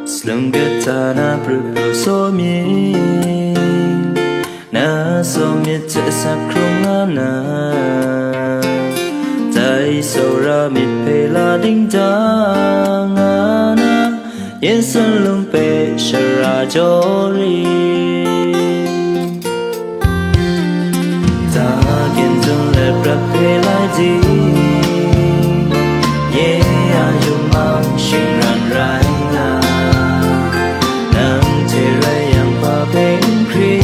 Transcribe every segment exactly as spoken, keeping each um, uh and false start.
Salum kata na pru pru saw myit, na saw myit hte asak hkrung nga na, dai tsawra myit hpe la dingdang nga na, Yerusalem hpe shara jaw rit. Ta ginjung let prat hpe lai di, nye a yawng mang shingran rai nga, nang hte rai yang, hpa hpe n hkri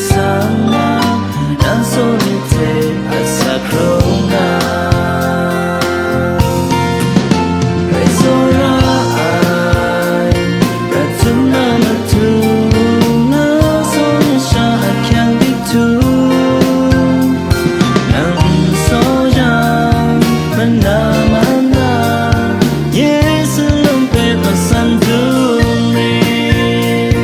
sang nga, na saw myit hte asak hkrung nga. Rai tsawra ai, prat htum na matu, nga saw myit sha ahkyang dik htu, nang n saw yang, mana mana, Yerusalem hpe matsan dum rit.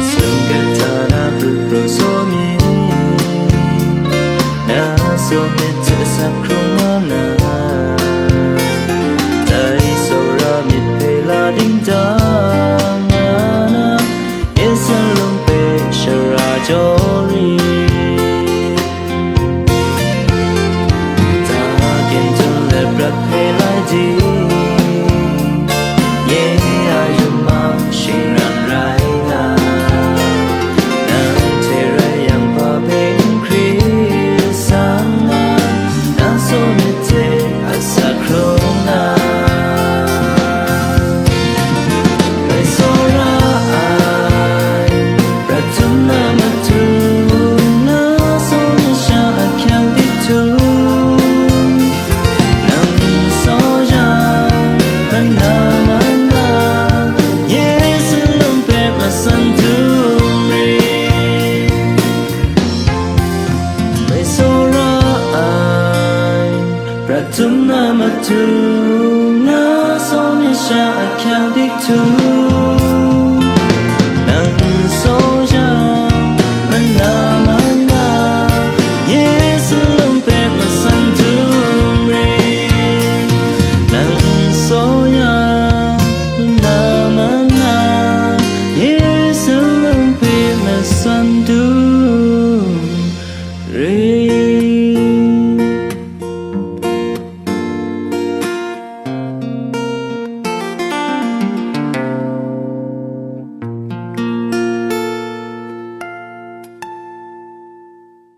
Salum kata na pru pru saw myit, na saw myit hte asak hkrung nga na, dai tsawra myit hpe la dingdang nga na, Yerusalem hpe shara jaw rit. Ta ginjung let prat hpe lai di, nye a yawng mang shingran rai nga, nang hte rai yang, hpa hpe n hkri sang nga, na saw myit hte asak hkrung nga. Rai tsawra ai, prat htum na matu, na saw myit sha ahkyang dik htu, nang n saw yang, mana mana, Yerusalem hpe matsan dum rit. Rai tsawra ai, prat htum na matu,